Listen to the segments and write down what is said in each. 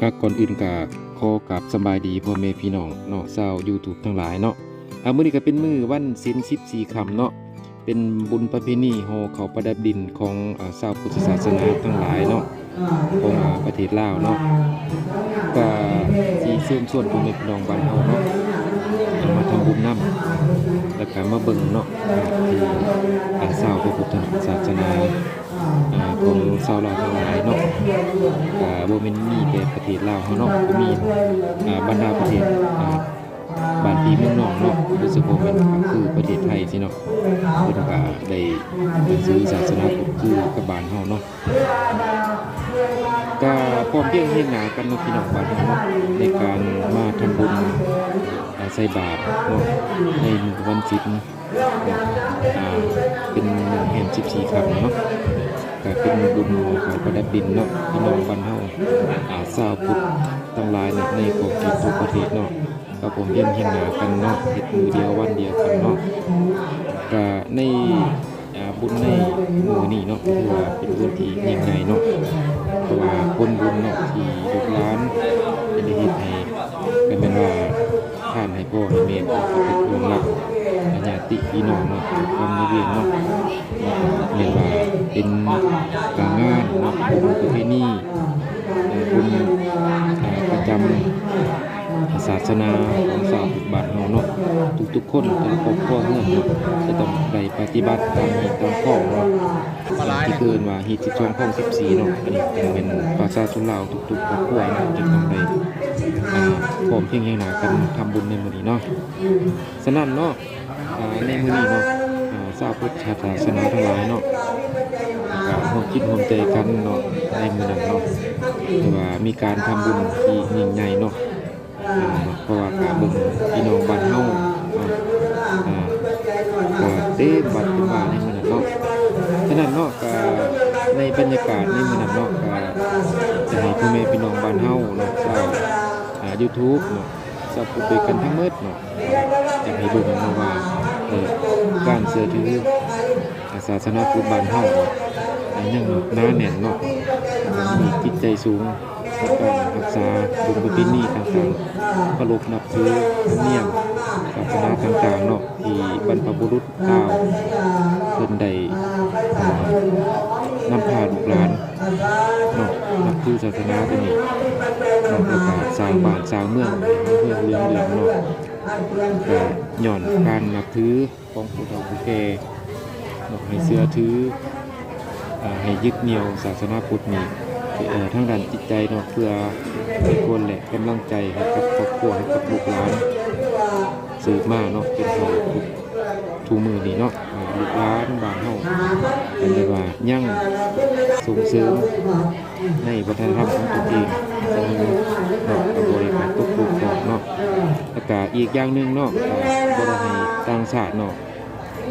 ກະກ່ອນອື່ນກະຂໍກາບສະບາຍດີພໍ່ແມ່ພີ່ນ້ອງເນາະ ຊາວຢູທູບທັງຫຼາຍເນາະ. ອາ ມື້ນີ້ກະເປັນມື້ວັນສິນສິບສີ່ຄ່ຳເນາະ ເປັນບຸນປະເພນີຫໍ່ເຂົ້າປະດັບດິນຂອງ ອາ ຊາວພຸດທະສາສະໜາທັງຫຼາຍເນາະ ຂອງ ອາ ປະເທດລາວເນາະ. ກະຊິເຊີນຊວນພໍ່ແມ່ພີ່ນ້ອງບ້ານເຮົາເນາະ ມາທຳບຸນນຳ ແລ້ວກະມາເບິ່ງເນາະ ທີ່ ອາ ຊາວພະພຸດທະສາສະໜາ ອາ ຂອງຊາວລາວທັງຫຼາຍເນາະ ກະບໍ່ແມ່ນມີແຕ່ປະເທດລາວເຮົາເນາະ ກະມີ ອາ ບັນດາປະເທດ ອາ ບ້ານພີ່ເມືອງນ້ອງເນາະ ໂດຍສະເພາະແມ່ນກະຄືປະເທດໄທຊີ້ເນາະ ເພິ່ນກະໄດ້ນັບຖືສາສະໜາພຸດຄືກັບບ້ານເຮົາເນາະ. ກະພ້ອມພຽງຮຽງໜ້າກັນເນາະ ພີ່ນ້ອງບ້ານເຮົາເນາະ ໃນການມາທຳບຸນ ອາ ໃສ່ບາດເນາະ ໃນມື້ວັນສິນ ອາ ເປັນມື້ແຮມສິບສີ່ຄ່ຳເນາະ ກະເປັນບຸນເຂົ້າປະດັບດິນເນາະ ພີ່ນ້ອງບ້ານເຮົາ ອາ ຊາວພຸດທັງຫຼາຍເນາະ ໃນຂອບເຂດທົ່ວປະເທດເນາະ ກະພ້ອມພຽງຮຽງໜ້າກັນເນາະ ເຮັດມື້ດຽວວັນດຽວກັນເນາະ. ກະໃນ ອາ ບຸນໃນມື້ນີ້ເນາະ ກະຖືວ່າເປັນບຸນທີ່ຍິ່ງໃຫຍ່ເນາະ ເພາະວ່າຜົນບຸນເນາະ ທີ່ລູກຫຼານໄດ້ເຮັດໃຫ້ ກະແມ່ນວ່າ ທານໃຫ້ພໍ່ໃຫ້ແມ່ ເປັນຂອງລັກ ຍາຕິພີ່ນ້ອງເນາະ ເຈົ້າກຳນາຍເວນເນາະ ແມ່ນວ່າເປັນ ອາ ງານເນາະ ບຸນປະເພນີ ເອີ ບຸນ ອາ ປະຈຳສາສະໜາຂອງຊາວພຸດບ້ານເຮົາເນາະ ທຸກໆຄົນ ແຕ່ລະຄອບຄົວເຮືອນເນາະ ຈະຕ້ອງໄດ້ປະຕິບັດຕາມຮີດຕາມຄອງເນາະ ທີ່ເອີ້ນວ່າຮີດສິບສອງຄອງສິບສີ່ເນາະ. ອັນນີ້ກະແມ່ນປະຊາຊົນລາວທຸກໆຄອບຄົວເນາະ ຈະຕ້ອງໄດ້ ອາ ພ້ອມພຽງຮຽງໜ້າກັນທຳບຸນໃນມື້ນີ້ເນາະ. ສະນັ້ນເນາະ ອາ ໃນມື້ນີ້ເນາະ ອາ ຊາວພຸດທະສາສະໜາທັງຫຼາຍເນາະ ກະຮ່ວມຈິດຮ່ວມໃຈກັນເນາະ ໃນມື້ນັ້ນເນາະ ຖືວ່າມີການທຳບຸນທີ່ຍິ່ງໃຫຍ່ເນາະ ເພາະວ່າກະເບິ່ງພີ່ນ້ອງບ້ານເຮົາເນາະ ອາ ກະເຕັມວັດເຕັມວາໃນມື້ນັ້ນເນາະ. ສະນັ້ນເນາະ ກະໃນບັນຍາກາດໃນມື້ນັ້ນເນາະ ກະຢາກໃຫ້ພໍ່ແມ່ພີ່ນ້ອງບ້ານເຮົາເນາະ ຊາວ ອາ ຢູທູບເນາະ ຊາວພຸດດ້ວຍກັນທັງໝົດເນາະ ຢາກໃຫ້ເບິ່ງເນາະວ່າ ເອີ ການເຊື່ອຖື ອາ ສາສະໜາພຸດບ້ານເຮົາເນາະ ອາ ຍັງໜາແໜ້ນເນາະ ມີຈິດໃຈສູງໃນການຮັກສາບຸນປະເພນີຕ່າງໆ ເຄົາລົບນັບຖືທຳນຽມສາສະໜາຕ່າງໆເນາະ ທີ່ບັນພະບຸລຸດ ລາວ ເພິ່ນໄດ້ ເອີ ນຳພາລູກຫຼານເນາະ ນັບຖືສາສະໜາໂຕນີ້ເນາະ ແລ້ວກະສ້າງບ້ານສ້າງເມືອງໃຫ້ຮຸ່ງເຮືອງເຫຼືອງເນາະ ກະຍ້ອນການນັບຖືຂອງຜູ້ເຖົ້າຜູ້ແກ່ເນາະ ໃຫ້ເຊື່ອຖື ເອີ ໃຫ້ຍຶດໜ່ຽວສາສະໜາພຸດນີ້ ເອີ ທາງດ້ານຈິດໃຈເນາະ ເພື່ອເປັນຂວັນແລະກຳລັງໃຈໃຫ້ກັບຄອບຄົວ ໃຫ້ກັບລູກຫຼານ ສືບມາເນາະ ຈົນເທົ່າທຸກ ທຸກມື້ນີ້ເນາະ ອາ ລູກຫຼານບ້ານເຮົາ ເອີ້ນໄດ້ວ່າຍັງສົ່ງເສີມໃນວັດທະນະທຳຂອງຕົນເອງເນາະ ກະບໍ່ໄດ້ຂາດຕົກບົກຜ່ອງເນາະ. ແລ້ວກະອີກຢ່າງໜຶ່ງເນາະ ກະບໍ່ໄດ້ໃຫ້ຕ່າງຊາດເນາະ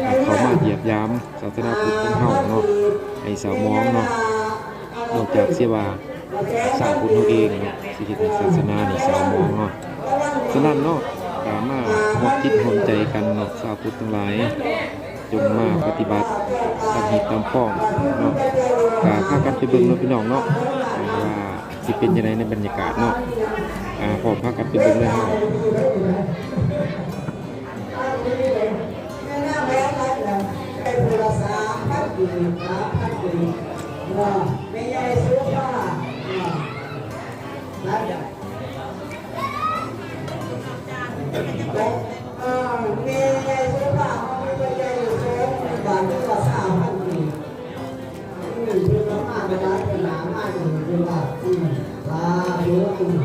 ອາ ເຂົ້າມາຢຽບຢາມສາສະໜາພຸດຂອງເຮົາເນາະ ໃຫ້ເສົ້າໝອງເນາະ ນອກຈາກເສຍວ່າ ຊາວພຸດເຮົາເອງເນາະ ຊິເຮັດໃຫ້ສາສະໜານີ້ເສົ້າໝອງເນາະ. ສະນັ້ນເນາະ ກະມາຮ່ວມຈິດຮ່ວມໃຈກັນເນາະ ຊາວພຸດທັງຫຼາຍ ຈົ່ງມາປະຕິບັດຕາມຮີດຕາມຄອງເນາະ. ກະພາກັນໄປເບິ່ງເນາະ ພີ່ນ້ອງເນາະ ວ່າຊິເປັນຈັ່ງໃດໃນບັນຍາກາດເນາະ ອາ ພ້ອມພາກັນໄປເບິ່ງເລີຍເຮົາ. ແມ່ນາງແວວພັນນະ ໄດ້ຜູ້ລະສາມພັນກີບ ສາມພັນກີບ ເນາະ ແມ່ໃຫຍ່ໂສພາ ເນາະ ຫຼາຍໃຫຍ່ ເອີ ແມ່ໃຫຍ່ໂສພາ ເຮົາມີແມ່ໃຫຍ່ຢູ່ສອງ ບາດນີ້ກໍສາມພັນກີບ ອືມ ເພິ່ນມາ ມາແຕ່ຫຼາຍ ເພິ່ນມາຢູ່ ເພິ່ນວ່າ ອືມ ສາທຸ ອືມ.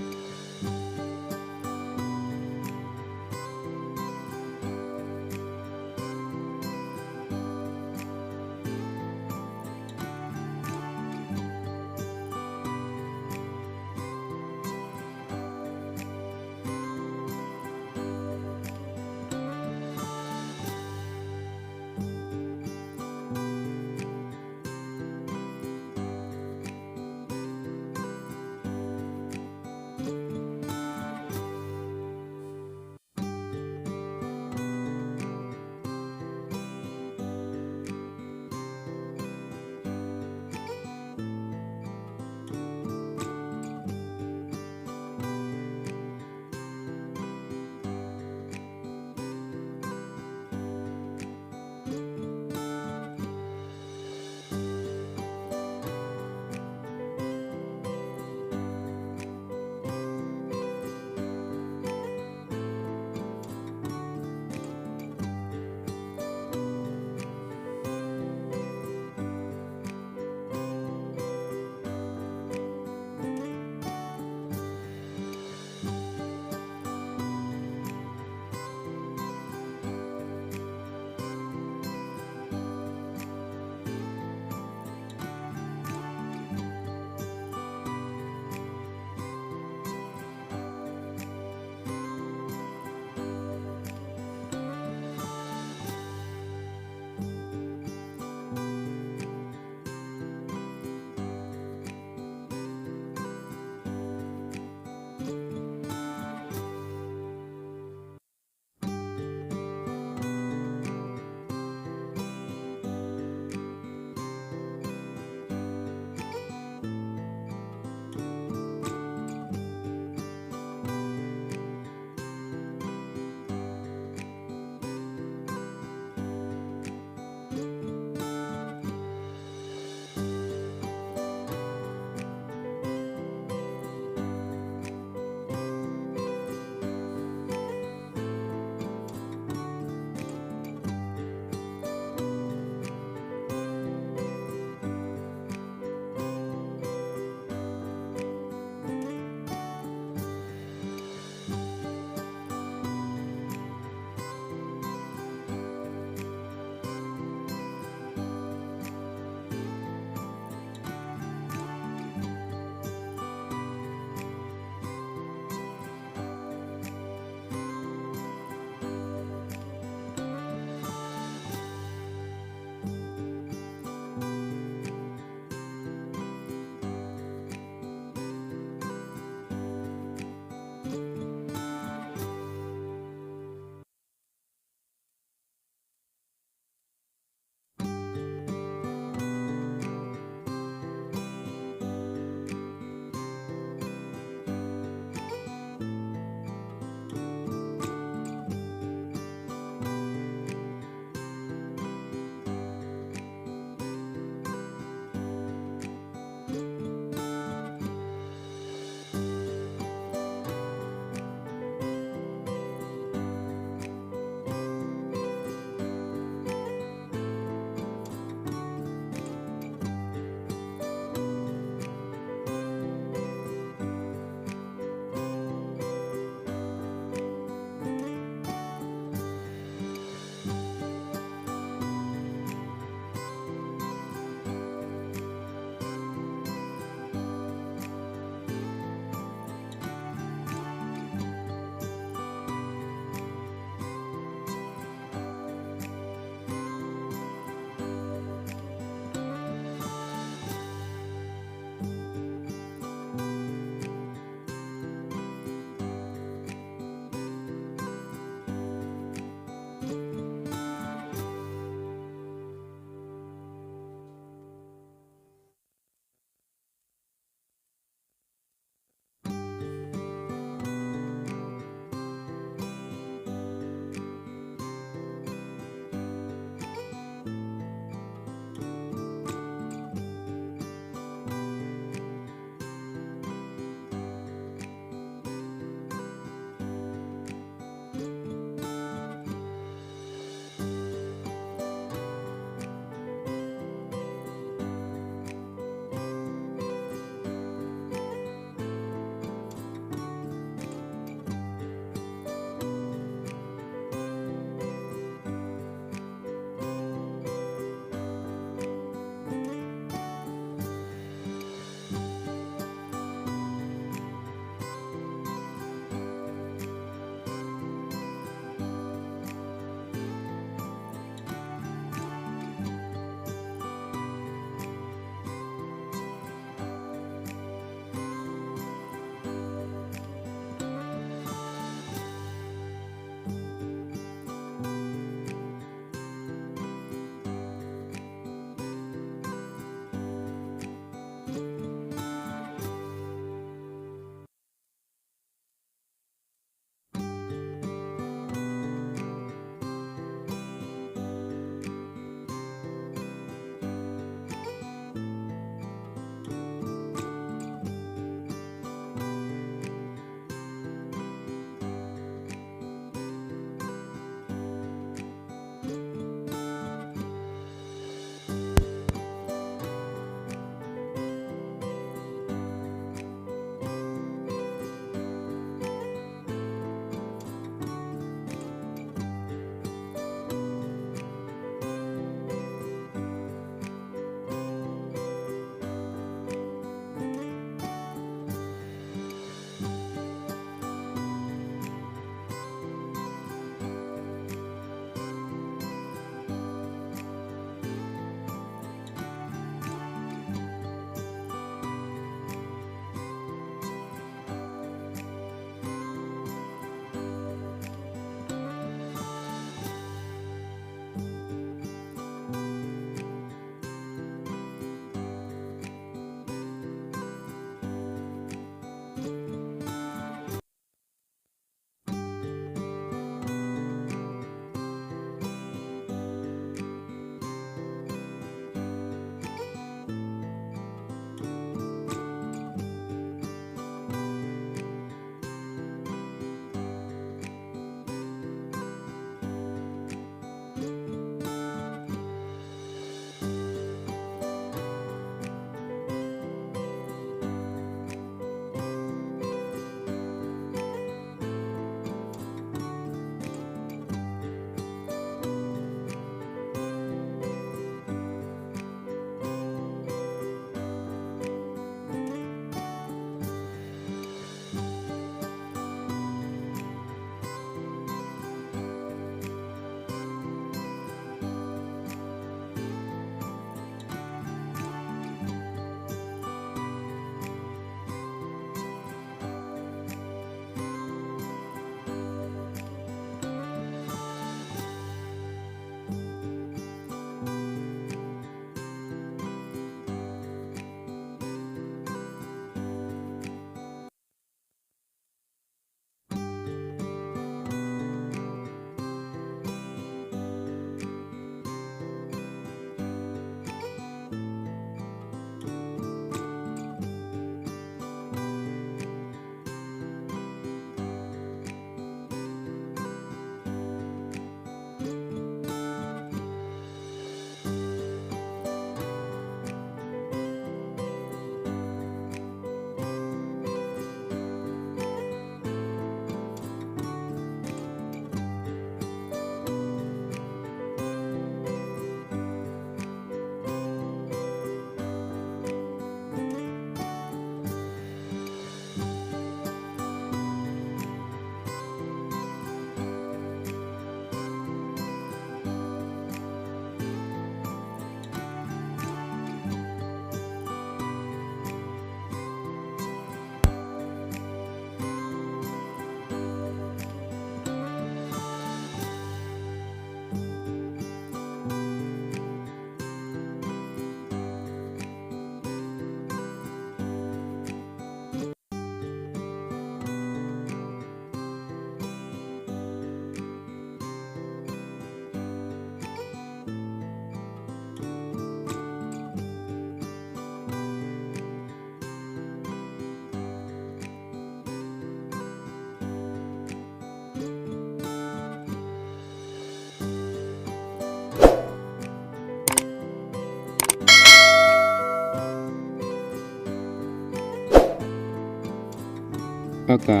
ແລ້ວກະ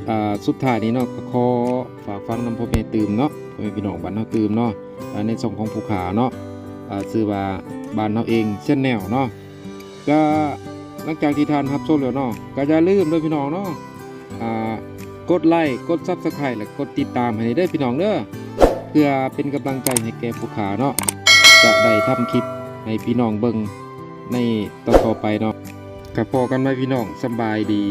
ອ່າ ສຸດທ້າຍນີ້ເນາະ ກໍຂໍຝາກຝັງນຳພໍ່ແມ່ຕື່ມເນາະ ພໍ່ແມ່ພີ່ນ້ອງບ້ານເຮົາຕື່ມເນາະ ອ່າ ໃນຊ່ອງຂອງຜູ້ຂ້າເນາະ ອ່າ ຊື່ວ່າບ້ານເຮົາເອງ Channel ເນາະ. ກະຫຼັງຈາກທີ່ທ່ານຮັບຊົມແລ້ວເນາະ ກະຢ່າລືມເດີພີ່ນ້ອງເນາະ ອ່າ ກົດໄລ ກົດ Subscribe ແລະ ກົດຕິດຕາມໃຫ້ເດີພີ່ນ້ອງເດີ ເພື່ອເປັນກຳລັງໃຈໃຫ້ແກ່ຜູ້ຂ້າເນາະ ຈະໄດ້ທຳຄລິບໃຫ້ພີ່ນ້ອງເບິ່ງໃນຕໍ່ໆໄປເນາະ. ກະພໍ້ກັນໃໝ່ພີ່ນ້ອງ ສຳບາຍດີ.